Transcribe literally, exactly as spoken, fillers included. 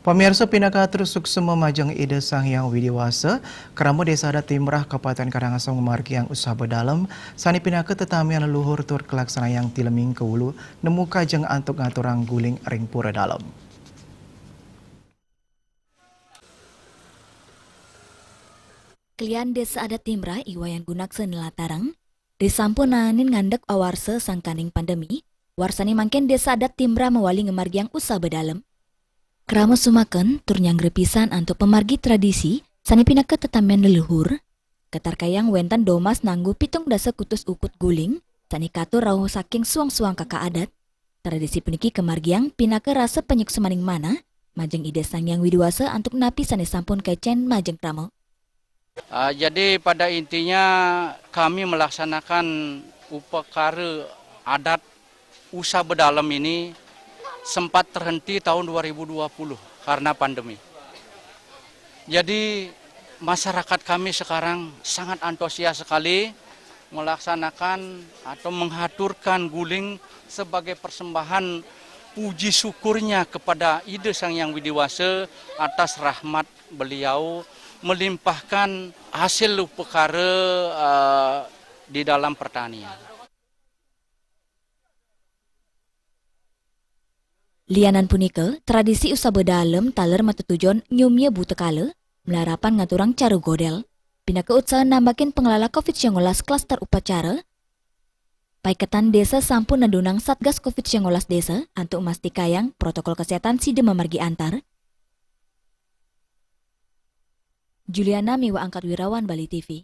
Pamirsa, pinaka atur suksma majeng Ida Sang Hyang Widi Wasa, krama Desa Adat Timbrah Kabupaten Karangasem ngamargiang usaba dalem sane pinaka tetamian leluhur tur kalaksanayang tileming kaulu nemu kajeng antuk ngaturang guling ring pura dalem. Kelian Desa Adat Timbrah I Wayan Gunaksa nlatarang, risampun naenin ngandhek awarsa sangkaning pandemi, warsane mangkin Desa Adat Timbrah mawali ngamargiang usaba dalem. Krama sumaken tur nyanggra pisan antuk pamargi tradisi sane pinaka tetamian leluhur. Katarkayang wenten domas nganggo pitung dasa kutus ukut guling sane katur rauh saking suang-suang kaka adat. Tradisi puniki kamargiang pinaka rasa panyuksmaning manah majeng Ida Sang Hyang Widi Wasa antuk napi sane sampun kaicen majeng krama. Ah, jadi pada intinya kami melaksanakan upakara adat usaba dalem ini sempat terhenti tahun dua ribu dua puluh karena pandemi. Jadi masyarakat kami sekarang sangat antusias sekali melaksanakan atau menghaturkan guling sebagai persembahan puji syukurnya kepada Ida Sang Hyang Widi Wasa atas rahmat beliau melimpahkan hasil upakara, eh, di dalam pertanian. Lianan punika, tradisi usaba dalem taler matetujon nyumya buta kala, malarapan ngaturang cara godel. Pinaka utsaha nambakin panglala covid sembilan belas klaster upacara, paiketan desa sampun nedunang Satgas covid sembilan belas desa antuk mastikayang protokol kesehatan sida mamargi antar. Juliana miwah Angkat Wirawan, Bali T V.